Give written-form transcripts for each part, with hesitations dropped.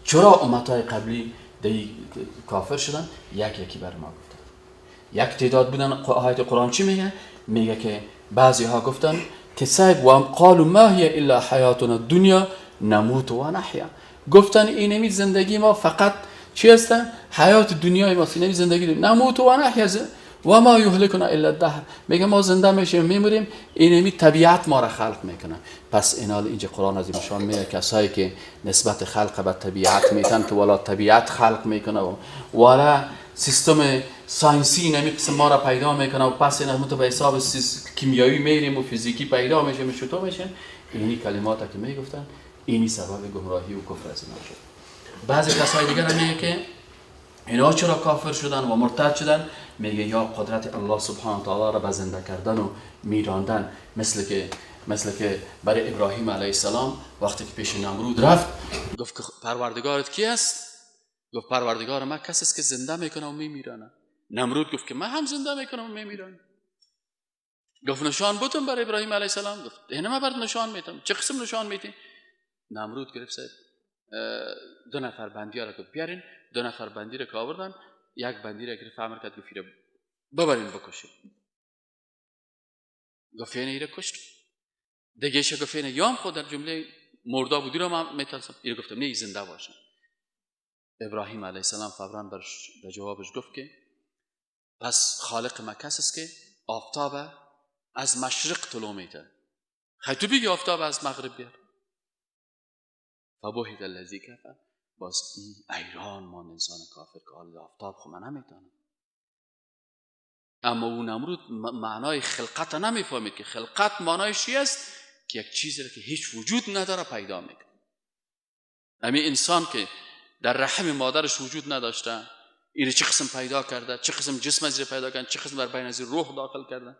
چرا امتهای قبلی دی کافر شدن؟ یک یکی بر ما گفتن. یک تعداد بودن. آیت قرآن چی میگه؟ میگه که بعضی ها گفتن که صاحب و قالوا ما هي الا حیاتنا الدنیا نموت و نحیا. گفتن اینمی زندگی ما فقط چی هست؟ حیات دنیای ما، اینمی زندگی دنیا. نموت و نحیا و ما یهلکنا الا الدهر. میگه ما زنده میشیم میموریم، اینمی طبیعت ما را خلق میکنه. پس اینال اینجا قرآن از نشان میده کسایی که نسبت خلق به طبیعت میتن که والا طبیعت خلق میکنه و والا سیستم science ی اینمی قسم ما را پیدا میکنه و پس این به حساب کیمیایی میریم و فیزیکی پیدا میشه چطور میشه، اینی کلمات که میگفتن اینی سبب گمراهی و کفر از اینا شد. بعضی کسای دیگر هم میگه که اینا چرا کافر شدن و مرتد شدن؟ میگه یا قدرت الله سبحانه و تعالی را به زنده کردن و میراندن، مثل که برای ابراهیم علیه السلام وقتی که پیش نمرود رفت گفت که پروردگارت کی است؟ گفت پروردگار من کسی است که زنده میکنه و میمیرانه. نمرود گفت که من هم زنده میکنم و میمیرانم. گفت نشان بتون برای ابراهیم علیه السلام. گفت اینه من برات نشان میتم. چه قسم نشان میتی؟ نمرود گرفت صاحب دو نفر بندی را گفت بیارین. دو نفر بندی را که آوردن، یک بندی را گرفت امر کرد گفت ببرین بکشین. گفت اینه ایره کشت. دیگه ایشه گفت اینه یام خود در جمله مردا بودی را من میترسم. ایره گفتم نه زنده باشه. ابراهیم علیه السلام فوراً در جوابش گفت که پس خالق ما کس است که آفتاب از مشرق طلوع میده. خیلی تو بگی آفتاب از مغرب بیار. فبهت الذی کفر. باز این ایران ماند انسان کافر که حال آفتاب خو من نمیتونم. اما اون نمرود معنای خلقت نمیفهمید که خلقت معنایش چی است؟ که یک چیزی را که هیچ وجود نداره پیدا میکنه. امی انسان که در رحم مادرش وجود نداشته، اینه چه قسم پیدا کرده، چه قسم جسم از پیدا کرده، چه قسم بر بین از روح داخل کرده،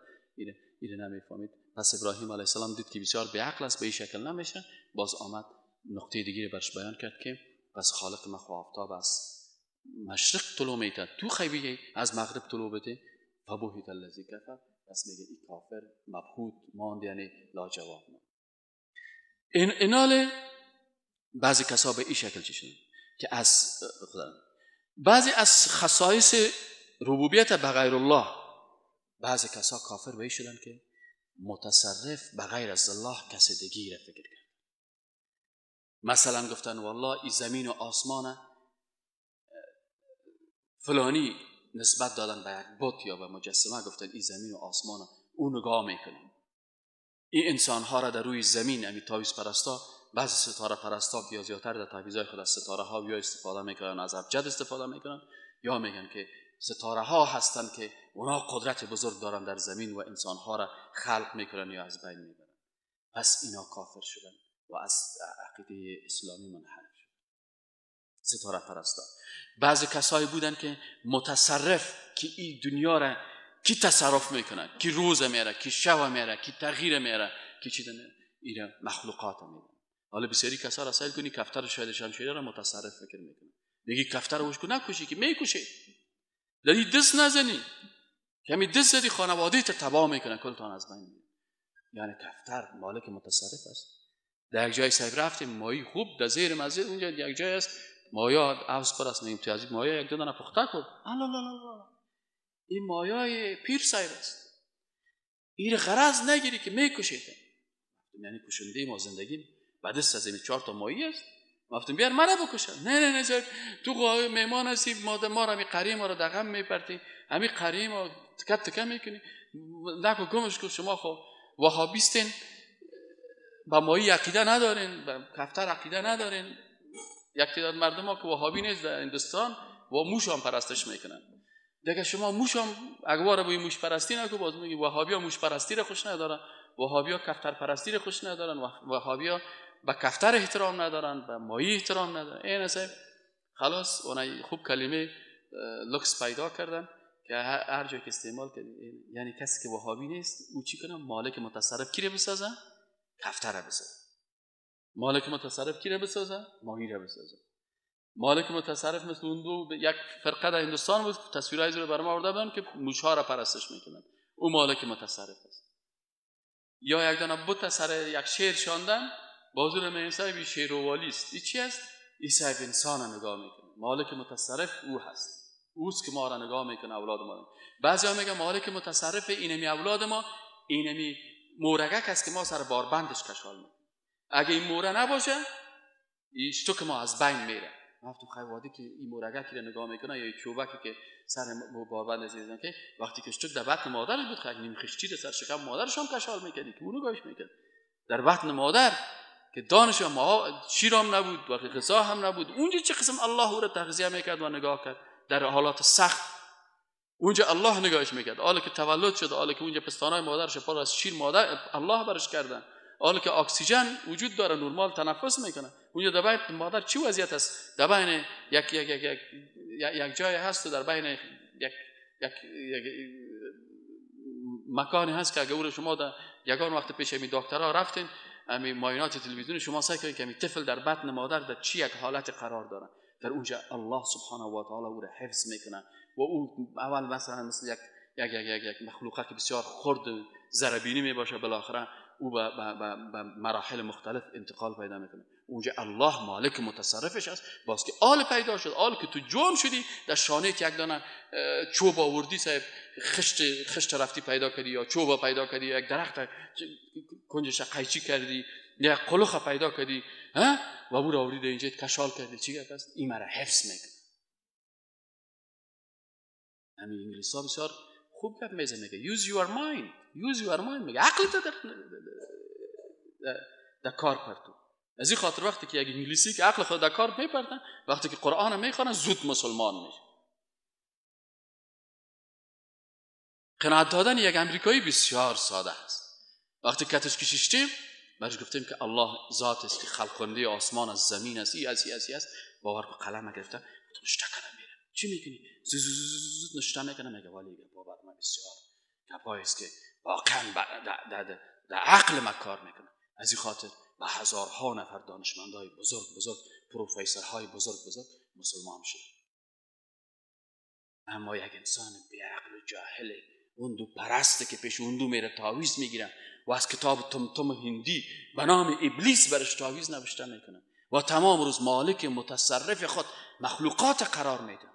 اینه نمیفهمید. پس ابراهیم علیه السلام دید که بسیار بی‌عقل است، به این شکل نمیشه. باز آمد نقطه دیگه برش بیان کرد که پس خالق ما خو آفتاب از مشرق طلوع میده، تو خیلی از مغرب طلوع بده. فبهت الذی کفر. پس میگه این کافر مبهوت ماند، یعنی لاجواب ماند. این اینال بعضی کسا به این شکل چی شدن که از بعضی از خصایص ربوبیت به غیر الله، بعضی کسا کافر به این شدن که متصرف به غیر از الله کس دیگی را فکر کرد. مثلا گفتن والله این زمین و آسمان فلانی نسبت دادن به یک بت یا به مجسمه، گفتن این زمین و آسمان او نگاه میکنه، این انسانها را در روی زمین، امی طاووس پرستا، بعضی ستاره پرستا که یا زیادتر در تعویذهای خود از ستاره ها یا استفاده میکنن، از ابجد استفاده میکنن، یا میگن که ستاره ها هستن که اونا قدرت بزرگ دارن در زمین و انسان ها را خلق میکنن یا از بین میبرن. پس اینا کافر شدن و از عقیده اسلامی منحرف شدن. ستاره پرستا. بعضی کسایی بودن که متصرف، که این دنیا را کی تصرف میکنه، کی روز میاره، کی شب میاره، کی تغییر میاره، کی چیز میاره، اینا مخلوقات میاره. حالا بسیاری کسا را سیل کنی کفتر شاید شمشیره را متصرف فکر میکنه، میگی کفتر رو وش نکشی که میکشی، داری دست نزنی، کمی دست زدی خانواده ت تباه میکنه، کلتان از بین میره. یعنی کفتر مالک متصرف است. در یک جای صاحب رفتیم ماهی خوب در زیر مسجد اونجا یک جای است، مایا حوض پر است، میگیم تو از مایا یک دو دانه پخته کن. لا لا لا، این مایای پیر صاحب است، این غرض نگیری که میکشید. یعنی کشنده ما زندگی بعد از این 4 تا ماهی است. گفتم بیار مرا بکشن. نه نه نه، تو مهمان هستی، ما را می قری ما را دغم میپرتی، همین قری ما تکه تکه میکنی، نکو گمش کن. شما خب وهابیستین، با ماهی عقیده ندارین، با کفتر عقیده ندارین. یک تعداد مردم ها که وهابی نیست در هندوستان و موش هم پرستش میکنن. دیگه شما موش هم اگوار بوی موش پرستی نکو، باز میگی وهابی ها موش پرستی را خوش ندارن، وهابی ها کفتر پرستی را خوش ندارن، وهابی ها به کفتر احترام ندارن، به ماهی احترام ندارن. این اصلا خلاص اونای خوب کلمه لکس پیدا کردن که هر جای که استعمال کرد. یعنی کسی که وهابی نیست او چی کنه؟ مالک متصرف کی رو بسازه؟ کفتر رو بسازه. مالک متصرف کی رو بسازه؟ ماهی رو بسازه. مالک متصرف مثل اون دو یک فرقه در هندوستان بود، تصویرای رو برام آورده بودن که موش‌ها را پرستش میکنن، او مالک متصرف است. یا یک دانه بت سر یک شیر شاندن، بازور میسای بی شیر و والی است. این چی است؟ این صاحب انسان نگاه میکنه، مالک متصرف او هست، اوست که ما را نگاه میکنه، اولاد ما را. بعضی ها میگن مالک متصرف اینمی اولاد ما، اینمی مورگک است که ما سر باربندش کشال میکنیم، اگه این موره نباشه ایشتو که ما از بین میره. ما گفتم خیلی وادی که این مورگکی را نگاه میکنه یا این چوبکی که سر باربند عزیزان که وقتی که اشتک در بطن مادرش بود، خیلی نیم خشتی در سر شکم مادرش هم کشال میکردی که اونو نگاهش میکرد. در بطن مادر که دانش و ما شیرام نبود و غذا هم نبود، اونجا چه قسم الله او را تغذیه میکرد و نگاه کرد در حالات سخت، اونجا الله نگاهش میکرد. حالا که تولد شد، حالا که اونجا پستانای مادرش پر از شیر مادر الله برش کردن، حالا که اکسیژن وجود داره نرمال تنفس میکنه، اونجا در بین مادر چی وضعیت است؟ در بین یک یک یک یک یک جای هست و در بین یک یک یک مکانی هست که اگه او شما در یگان وقت پیش می دکترها رفتین، امی معاینات تلویزیون شما سعی کنید که امی طفل در بطن مادر در چی یک حالت قرار داره، در اونجا الله سبحانه و تعالی او را حفظ میکنه و او اول مثلا مثل یک یک یک یک, یک مخلوقه که بسیار خرد ذره می باشه، بالاخره او به مراحل مختلف انتقال پیدا میکنه. اونجا الله مالک متصرفش است. باز که آل پیدا شد، آل که تو جوان شدی، در شانه یک دانه چوب آوردی صاحب، خشت رفتی پیدا کردی یا چوب پیدا کردی، یک درخت کنجش قیچی کردی، یا قلخ پیدا کردی ها و او را آوردی اینجا کشال کردی، چی گفت است؟ این مرا حفظ میکنه. همین انگلیس‌ها بسیار خوب گپ میزنه، میگه use your mind، use your mind، میگه عقل تو در کار پرتو. از این خاطر وقتی که یک انگلیسی که عقل خود در کار میپرتن، وقتی که قرآن میخوانن زود مسلمان میشه. قناعت دادن یک امریکایی بسیار ساده است. وقتی کتش کشیشتیم برش گفتیم که الله ذات است که خلق کننده آسمان از زمین است، ای از ای از ای است، باور کو قلم گرفته نشته کنه میره. چی میکنی؟ زود زود نشته میکنه، میگه ولی باور من بسیار گپایی است که واقعا در عقل ما کار میکنه. از این خاطر به هزارها نفر دانشمندای بزرگ بزرگ، پروفسورهای بزرگ بزرگ مسلمان شد. اما یک انسان بی‌عقل و جاهل اون دو پرسته که پیش اون دو میره تعویذ میگیرن و از کتاب تمتم هندی به نام ابلیس برش تعویذ نوشته میکنه و تمام روز مالک متصرف خود مخلوقات قرار میده،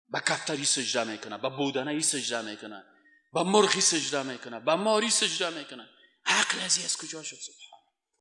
به کفتری سجده میکنه، به بودنه سجده میکنه، به مرغی سجده میکنه، به ماری سجده میکنه. عقل از کجا شد؟ سبحان